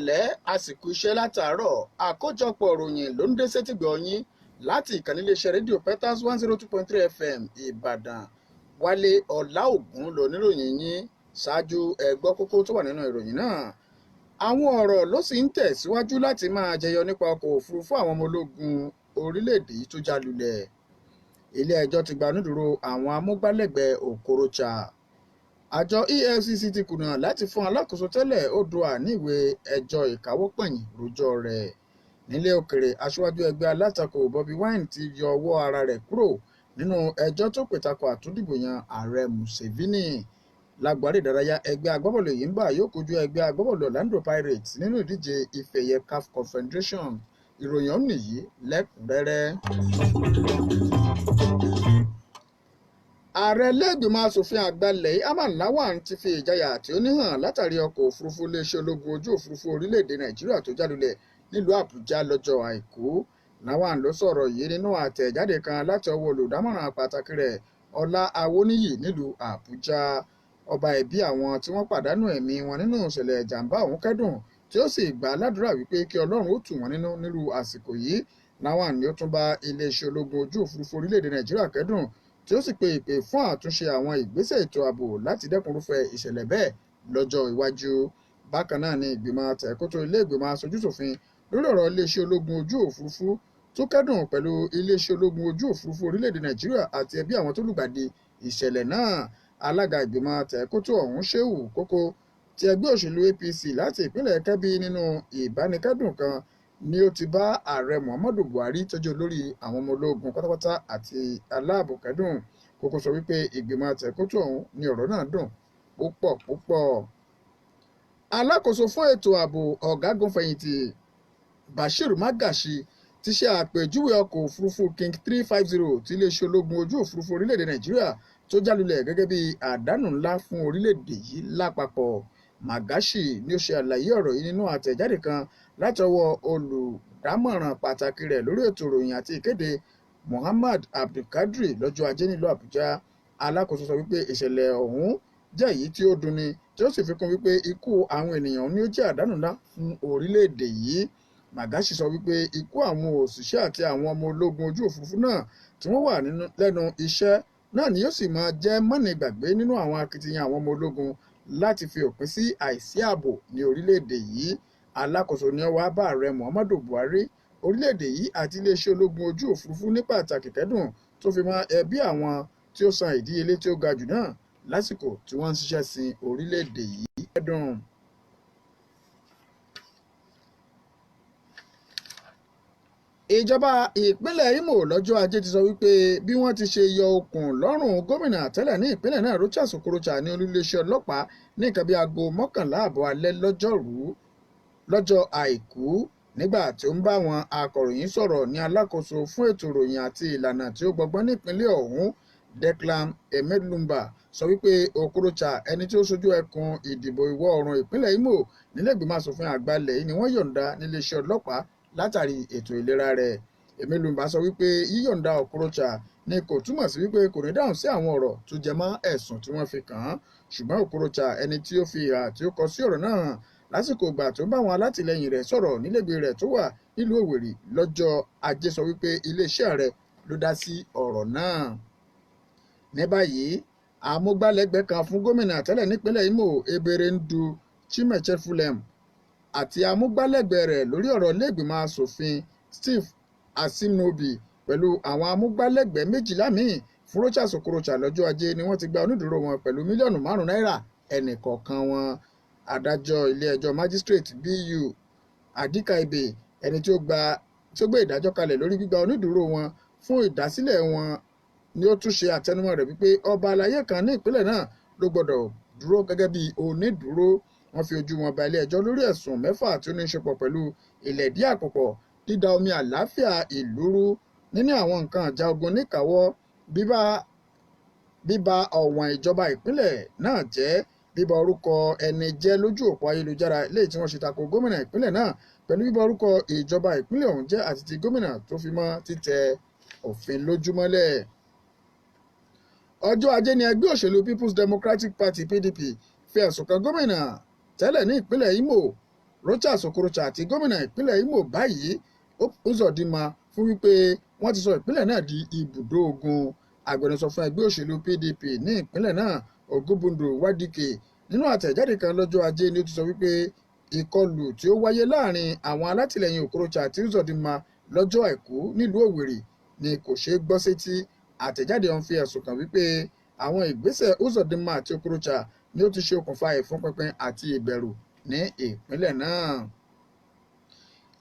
Pẹ̀lẹ́, àsìkò iṣẹ́ látàárọ̀. Àkójọpọ̀ ìròyìn ló ń dé sétìgbọ̀ yín láti ìkànnì iléeṣẹ́ rédíò Peters 102.3 FM Ìbàdàn. Wálé Ọláògùn lóníròyìn yín. Ṣáájú, ẹ gbọ́ kókó tó wà nínú ìròyìn náà. Àwọn ọ̀rọ̀ ló sì ń tẹ̀síwájú láti máa jẹyọ nípa ọkọ̀ òfurufú àwọn ọmọ ológun orílẹ̀-èdè yìí tó já lulẹ̀. Ilé ẹjọ́ ti gba onídùúró àwọn amúgbálẹ́gbẹ̀ẹ́ Okorocha. Àjọ EFCC ti kùnà láti fún alákòóso tẹ́lẹ̀ Oòduà ní ìwé ẹjọ́ ìkáwọ́pọ̀nyìn rojọ́ rẹ̀. Nílé òkèrè, aṣíwájú ẹgbẹ́ alátakò Bobi Wine ti yọ ọwọ́ ara rẹ̀ kúrò nínú ẹjọ́ tó pè tako àtúndìbòyàn ààrẹ Museveni. Lágbo ìdárayá, ẹgbẹ́ agbábọ́ọ̀lù Enyimba yóò kojú ẹgbẹ́ agbábọ́ọ̀lù Orlando Pirates nínú ìdíje ife ẹ̀yẹ CAF Confederation. Ìròyìn ọ̀hún nìyí lẹ́kùnrẹ́rẹ́. Ààrẹ lẹ́gbìmọ̀ asòfin àgbà ilẹ̀ yìí Ahmad Lawan ti fi ìjayà tí ó ní hàn látàrí ọkọ̀ òfurufú iléeṣẹ́ ológun ojú òfurufú orílẹ̀-èdè Nàìjíríà tó jálulẹ̀ nílùú Àbújá lọ́jọ́ Àìkú. Lawan ló sọ̀rọ̀ yìí nínú àtẹ̀jáde kan láti ọwọ́ olùdámọ̀ràn pàtàkì rẹ̀ Ọlá Awóníyì nílùú Àbújá. Ọba ẹbí àwọn tí wọ́n pàdánù ẹ̀mí wọn nínú ìṣẹ̀lẹ̀ ìjàmbá ọ̀hún kẹ́dùn, tí ó sì gbà á ládùúrà wípé kí Ọlọ́run ó tù wọ́n nínú nírú àsìkò yìí. Lawan ni ó tún bá iléeṣẹ́ ológun ojú òfurufú orílẹ̀-èdè Nàìjíríà kẹ́dùn, tí ó sì pe ìpè fún àtúnṣe àwọn ìgbésẹ̀ ètò ààbò láti dẹ́kun irúfẹ́ ìṣẹ̀lẹ̀ bẹ́ẹ̀ lọ́jọ́ iwájú. Bákan náà ni ìgbìmọ̀ tẹ̀kótó ilé ìgbìmọ̀ aṣojúṣòfin lórí ọ̀rọ̀ iléeṣẹ́ ológun ojú òfurufú tó kẹ́dùn pẹ̀lú iléeṣẹ́ ológun ojú òfurufú orílẹ̀-èdè Nàìjíríà àti ẹbí àwọn tó lùgbàdì ìṣẹ̀lẹ̀ náà. Alága ìgbìmọ̀ tẹ̀kótó ọ̀hún Shehu Koko ti ẹgbẹ́ òṣèlú APC láti ìpínlẹ̀ Kebbi nínú ìbánikẹ́dùn kan ni ó ti bá ààrẹ Muhammadu Buhari tó jẹ́ olórí àwọn ọmọ ológun pátápátá àti aláàbò kẹ́dùn. Koko sọ wípé ìgbìmọ̀ tẹ̀kótó ọ̀hún ni ọ̀rọ̀ náà dùn púpọ̀ púpọ̀. Alákòóso fún ètò ààbò ọ̀gágun fẹ̀yìntì Bashir Magashi ti ṣe àpèjúwe ọkọ̀ òfurufú King 350 tí iléeṣẹ́ ológun ojú òfurufú orílẹ̀-èdè Nàìjíríà tó jálulẹ̀ gẹ́gẹ́ bí àdánù ńlá fún orílẹ̀-èdè yìí lápapọ̀. Magashi ni ó ṣe àlàyé ọ̀rọ̀ yìí nínú àtẹ̀jáde kan látọwọ́ olùdámọ̀ràn pàtàkì rẹ̀ lórí ètò ìròyìn àti ìkéde Muhammad Abdulkadri lọ́jọ́ Ajé nílùú Àbújá. Alákòóso sọ wípé ìṣẹ̀lẹ̀ ọ̀hún jẹ́ èyí tí ó dunni, tí ó sì fi kún wípé ikú àwọn ènìyàn ni ó jẹ́ àdánù ńlá fún orílẹ̀-èdè yìí. Magashi sọ wípé ikú àwọn òṣìṣẹ́ àti àwọn ọmọ ológun ojú òfurufú náà tí wọ́n wà lẹ́nu iṣẹ́ náà ni yóò sì máa jẹ́ mọ́ni gbàgbé nínú àwọn akitiyan àwọn ọmọ ológun láti fi òpin sí àìsí ààbò ní orílẹ̀-èdè yìí. Alákòóso ni ó wá bá ààrẹ Muhammadu Buhari, orílẹ̀-èdè yìí àti iléeṣẹ́ ológun ojú òfurufú ní pàtàkì kẹ́dùn tó fi mọ́ ẹbí àwọn tí ó san ìdíyelé tí ó ga jù náà lásìkò tí wọ́n ń ṣiṣẹ́ sin orílẹ̀-èdè yìí kẹ́dùn. Ìjọba ìpínlẹ̀ Imo lọ́jọ́ Ajé ti sọ wípé bí wọ́n ti ṣe yọ okùn lọ́rùn gómìnà tẹ́lẹ̀ ní ìpínlẹ̀ náà Rochas Okorocha ní olú-iléeṣẹ́ ọlọ́pàá ní nǹkan bí aago 11:30 alẹ́ lọ́jọ́rú lọ́jọ́ Àìkú. Nígbà tí ó ń bá àwọn akọ̀ròyìn sọ̀rọ̀ ní alákòóso fún ètò ìròyìn àti ìlànà tí ó gbọgbọ́n nípínlẹ̀ ọ̀hún Declan Emelumba sọ wípé Okorocha, ẹni tí ó ṣojú ẹkùn ìdìbò ìwọ̀ oòrùn ìpínlẹ̀ Imo nílé ìgbìmọ̀ asòfin àgbà ilẹ̀ yìí ni wọ́n yọ̀ǹda níléeṣẹ́ ọlọ́pàá látàrí ètò ìlera rẹ̀. Emelumba sọ wípé yíyọ̀ǹda Okorocha ni kò túmọ̀ sí wípé kò ní dáhùn sí àwọn ọ̀rọ̀ tó jẹ mọ́ ẹ̀sùn tí wọ́n fi kàn án. Ṣùgbọ́n Okorocha, ẹni tí ó fi ìhà tí ó kọ sí ọ̀rọ̀ náà hàn lásìkò ìgbà tó ń bá àwọn alátìlẹyìn rẹ̀ sọ̀rọ̀ nílégbèé rẹ̀ tó wà nílùú Òwèrì lọ́jọ́ Ajé sọ wípé iléeṣẹ́ rẹ̀ ló dá sí ọ̀rọ̀ náà. Ní báyìí, amúgbálẹ́gbẹ̀ẹ́ kan fún gómìnà tẹ́lẹ̀ nípínlẹ̀ Imo Eberendu Chimechefulem àti amúgbálẹ́gbẹ̀ẹ́ rẹ̀ lórí ọ̀rọ̀ ilé-ìgbìmọ̀ asòfin Steve Asimobi pẹ̀lú àwọn amúgbálẹ́gbẹ̀ẹ́ 12 míì fún Rochas Okorocha lọ́jọ́ Ajé ni wọ́n ti gba onídùúró wọn pẹ̀lú mílíọ̀nù 5 náírà ẹnì kọ̀ọ̀kan wọn. Adájọ́ ilé-ẹjọ́ Magistrate B.U. Adikaibe, ẹni tí ó gbé ìdájọ́ kalẹ̀ lórí gbígba onídùúró wọn fún ìdásílẹ̀ wọn ni ó tún ṣe àtẹnumọ́ rẹ̀ wípé ọba aláyé kan ní ìpínlẹ̀ náà ló gbọ́dọ̀ dúró gẹ́gẹ́ bí onídùúró. Wọ́n fi ojú wọn ba ilé ẹjọ́ lórí ẹ̀sùn 6 tí ó ní í ṣe pọ̀ pẹ̀lú ìlẹ̀dí àpòpọ̀, dídá omi àlàáfíà ìlú rú, níní àwọn nǹkan ìjà ogun níkàáwọ́, bíba ọ̀wọ̀n ìjọba ìpínlẹ̀ náà jẹ́, bíba orúkọ ẹni jẹ́ lójú òpó ayélujára léyìí tí wọ́n ṣe tako gómìnà ìpínlẹ̀ náà pẹ̀lú bíba orúkọ ìjọba ìpínlẹ̀ ọ̀hún jẹ́ àti ti gómìnà tó fi mọ́ títẹ òfin lójúmọ́lẹ̀. Ọjọ́ Ajé ni ẹgbẹ́ òṣèlú People's Democratic Party PDP fi ẹ̀sùn kan gómìnà tẹ́lẹ̀ ní ìpínlẹ̀ Imo Rochas Okorocha àti gómìnà ìpínlẹ̀ Imo báyìí Uzodinma fún wípé wọ́n ti sọ ìpínlẹ̀ náà di ibùdó ogun. Agbẹnusọ fún ẹgbẹ́ òṣèlú PDP ní ìpínlẹ̀ náà, Ogunbundu Wadike, nínú àtẹ̀jáde kan lọ́jọ́ Ajé ni ó ti sọ wípé ìkọlù tí ó wáyé láàrin àwọn alátìlẹyìn Okorocha àti Uzodinma lọ́jọ́ Àìkú nílùú Òwèrì ni kò ṣeé gbọ́ sétí. Àtẹ̀jáde ọ̀hún fi ẹ̀sùn kàn wípé àwọn ìgbésẹ̀ Uzodinma àti Okorocha ni ó ti ṣe okùnfà ìfúnpinpin àti ìbẹ̀rù ní ìpínlẹ̀ náà.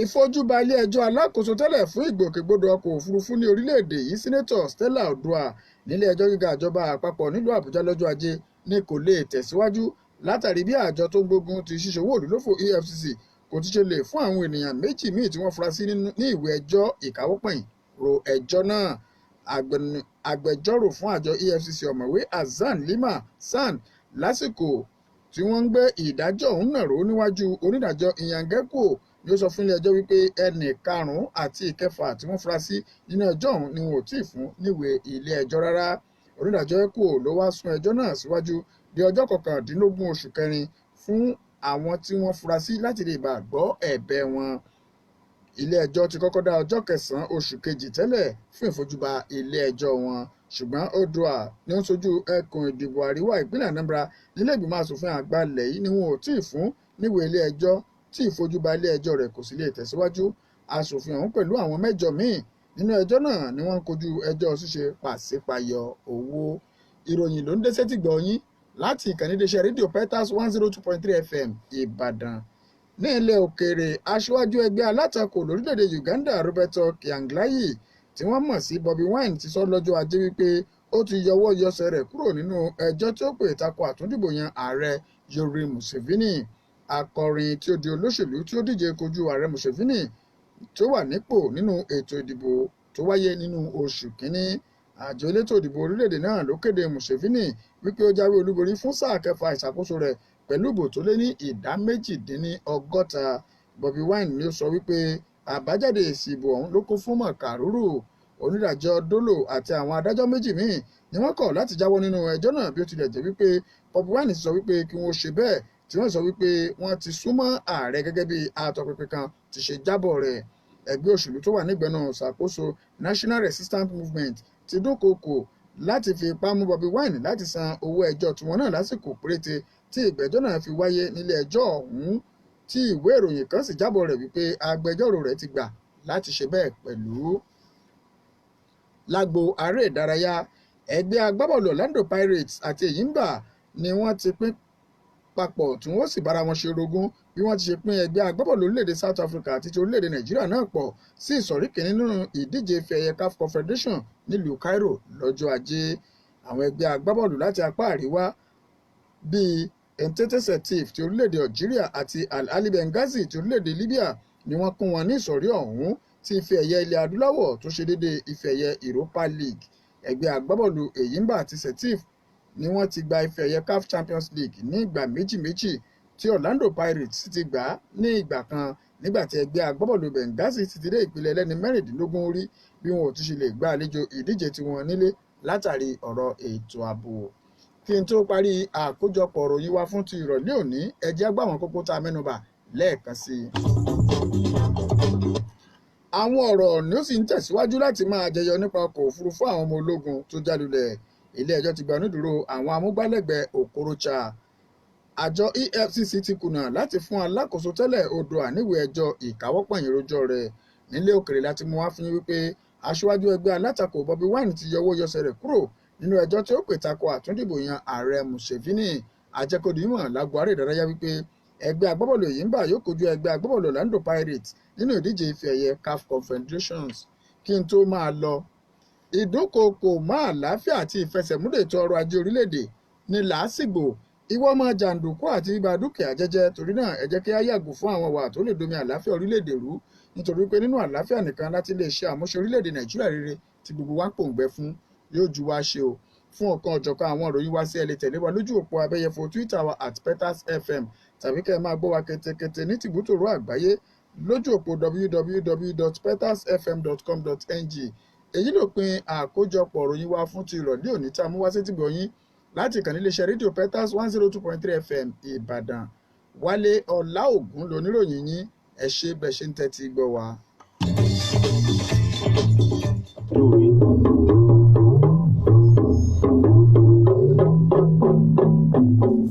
Ìfojúba ilé-ẹjọ́ alákòóso tẹ́lẹ̀ fún ìgbòkègbodò ọkọ̀ òfurufú ní orílẹ̀-èdè yìí, Sẹ́nẹ́tọ̀ Stella Oduah, nílé ẹjọ́ gíga ìjọba àpapọ̀ nílùú Àbújá lọ́jọ́ Ajé ní kò lè tẹ̀síwájú látàrí bí àjọ tó ń gbógun ti ṣíṣòwò ìlú lófò EFCC kò ti ṣe lè fún àwọn ènìyàn méjì míì tí wọ́n fura sí ní ìwé ẹjọ́ ìkáwọ́pọ̀yìn ro ẹjọ́ náà. Agbẹjọ́rò fún àjọ EFCC, Ọ̀mọ̀wé Hasan Lima San, lásìkò tí wọ́n ń gbé ìdájọ́ ọ̀hún nàró níwájú onídàájọ́ Iyangeku ni ó sọ fún ilé-ẹjọ́ wípé ẹnì karùn-ún àti ìkẹfà tí wọ́n fura sí nínú ẹjọ́ ọ̀hún ni wọn ò tíì fún níwèé ilé-ẹjọ́ rárá. Onídàájọ́ Ekwo ló wá sún ẹjọ́ náà síwájú di ọjọ́ 19 oṣù kẹrin fún àwọn tí wọ́n fura sí láti lè bá gbọ́ ẹ̀bẹ̀ wọn. Ilé-ẹjọ́ ti kọ́kọ́ dá ọjọ́ 9 oṣù kejì tẹ́lẹ̀ fún ìfojúba ilé-ẹjọ́ wọn, ṣùgbọ́n Oduah ní ó ń sojú ẹkùn ìdìbò àríwá ìpínlẹ̀ Anambra nílé ìgbìmọ̀ asòfin àgbà ilẹ̀ yìí ni wọn ò tíì fún níwèé ilé-ẹjọ́ tí ìfojúba ilé-ẹjọ́ rẹ̀ kò sì lè tẹ̀síwájú. Asòfin ọ̀hún pẹ̀lú àwọn mẹ́jọ míì nínú ẹjọ́ náà ni wọ́n ń kojú ẹjọ́ ṣíṣe pàṣípàyọ owó. Ìròyìn ló ń dé sétí gbọ̀ yín láti ìkànnì iléeṣẹ́ rédíò Peters 102.3 FM Ìbàdàn. Ní ilẹ̀ òkèèrè, aṣíwájú ẹgbẹ́ alátakò lórílẹ̀‐èdè Uganda, Roberto Kyagulanyi, tí wọ́n mọ̀ sí Bobi Wine, ti sọ lọ́jọ́ Ajé wípé ó ti yọwọ́ yọsẹ̀ rẹ̀ kúrò nínú ẹjọ́ tí ó pè tako àtúndìbò yan ààrẹ Yoweri Museveni. Akọrin tí ó di olóṣèlú tí ó díje kojú ààrẹ Museveni tó wà nípò nínú ètò ìdìbò tó wáyé nínú oṣù kínní. Àjọ elétò ìdìbò orílẹ̀-èdè náà ló kéde Museveni wípé ó jáwé olúborí fún sáà kẹfà ìṣàkóso rẹ̀ pẹ̀lú ìbò tó lé ní ìdá 68. Bobi Wine ni ó sọ wípé àbájáde èsì ìbò ọ̀hún ló kún fún mọ̀kàrúrù. Onídàájọ́ Dolo àti àwọn adájọ́ méjì míì ni wọ́n kọ̀ láti jáwọ́ nínú ẹjọ́ náà, bí ó tilẹ̀ jẹ́ wípé Bobi Wine sọ wípé kí wọ́n ṣe bẹ́ẹ̀, tí wọ́n sọ wípé wọ́n ti súnmọ́ ààrẹ gẹ́gẹ́ bí atọpinpin kan ti ṣe jábọ̀ rẹ̀. Ẹgbẹ́ òṣèlú tó wà nígbẹ̀nà ṣàkóso National Resistance Movement ti dúnkookò láti fi ipá mú Bobi Wine láti san owó ẹjọ́ tiwọn náà lásìkò péréte tí ìgbẹ́jọ́ náà fi wáyé nílé ẹjọ́ ọ̀hún, tí ìwé ìròyìn kan sì jábọ̀ rẹ̀ wípé agbẹjọ́rò rẹ̀ ti gbà láti ṣe bẹ́ẹ̀ pẹ̀lú. Lágbo aré ìdárayá, ẹgbẹ́ agbábọ́ọ̀lù Orlando Pirates àti Enyimba ni wọ́n ti pín papọ̀ tí wọ́n sì bára wọn ṣe orogún bí wọ́n ti ṣe pín ẹgbẹ́ agbábọ́ọ̀lù orílẹ̀-èdè South Africa àti ti orílẹ̀-èdè Nàìjíríà náà pọ̀ sí ìsọ̀rí kìíní nínú ìdíje ife ẹ̀yẹ CAF Confederation nílùú Cairo lọ́jọ́ Ajé. Àwọn ẹgbẹ́ agbábọ́ọ̀lù láti apá àríwá bíi Entente Setif ti orílẹ̀-èdè Algeria àti Al Ahly Benghazi ti orílẹ̀-èdè Libya ni wọ́n kún wọn ní ìsọ̀rí ọ̀hún tí ife ẹ̀yẹ ilẹ̀ adúláwọ̀ tó ṣe déédéé ife ẹ̀yẹ Europa League. Ẹgbẹ́ agbábọ́ọ̀lù Enyimba àti Setif ni wọ́n ti gba ife ẹ̀yẹ CAF Champions League ní ìgbà méjì méjì, tí Orlando Pirates sì ti gbà á ní ìgbà kan, nígbà tí ẹgbẹ́ agbábọ́ọ̀lù Benghazi ti dé ìpele ẹlẹ́ni 16 rí bí wọn ò ti ṣe lè gba àlejò ìdíje tiwọn nílé látàrí ọ̀rọ̀ ètò ààbò. Kí n tó parí àkójọpọ̀ ìròyìn wa fún ti ìrọ̀lẹ́ òní, ẹ jẹ́ á gbọ́ àwọn kókó tá a mẹ́nubà lẹ́ẹ̀kan sí i. Àwọn ọ̀rọ̀ ni ó sì ń tẹ̀síwájú láti máa jẹyọ nípa ọkọ̀ òfurufú àwọn ọmọ ológun tó jálulẹ̀. Ilé ẹjọ́ ti gba onídùúró àwọn amúgbálẹ́gbẹ̀ẹ́ Okorocha. Àjọ EFCC ti kùnà láti fún alákòóso tẹ́lẹ̀ Oduah níwèé ẹjọ́ ìkáwọ́pọ̀yìn rojọ́ rẹ̀. Nílé òkèrè láti mú wá fún yín wípé aṣíwájú ẹgbẹ́ alátakò Bobi Wine ti yọwọ́ yọsẹ̀ rẹ̀ kúrò nínú ẹjọ́ tí ó pè tako àtúndìbò yan ààrẹ Museveni. Àjẹkọ̀dìmọ̀ lágbo aré ìdárayá wípé ẹgbẹ́ agbábọ́ọ̀lù Enyimba yóò kojú ẹgbẹ́ agbábọ́ọ̀lù Orlando Pirates nínú ìdíje ife ẹ̀yẹ CAF Confederations. Kí n tó máa lọ, ìdúnkookò mọ́ àlàáfíà àti ìfẹsẹ̀múlẹ̀ ètò ọrọ̀ ajé orílẹ̀-èdè ní làásìgbò ìwà ọmọ jàǹdùkú àti bíba dúkìá jẹ́jẹ́. Torí náà ẹ jẹ́ kí á yàgò fún àwọn wà tó lè domi àlàáfíà orílẹ̀-èdè rú, nítorí pé nínú àlàáfíà nìkan láti lè ṣe àmúṣe orílẹ̀-èdè Nàìjíríà rere tí gbogbo wa ń pòǹgbẹ fún. Yóò ju wa ṣe o. Fún ọ̀kan ọ̀jọ̀kan àwọn ìròyìn wa sí, ẹ lè tẹ̀lé wa lójú òpó abẹ́yẹfò Twitter wa @PetersFM, tàbí kẹ́ ẹ máa gbọ́ wa ketekete ní tìbútòrò àgbáyé lójú òpó www.petersfm.com.ng. Èyí ló pin àkójọpọ̀ ìròyìn wa fún ti ìrọ̀lẹ́ òní tá a mú wá sétígbọ̀ọ́ yín láti ìkànnì iléeṣẹ́ rédíò Peters 102.3 FM Ìbàdàn. Wálé Ọláògùn loníròyìn yín. Ẹ ṣé bẹ́ẹ̀ ṣe ń tẹ́tí gbọ́ wa.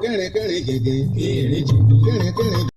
Kẹ́rìnkẹ́rìn gẹ̀gẹ̀ kéré jì kẹ́rìnkẹ́rìn.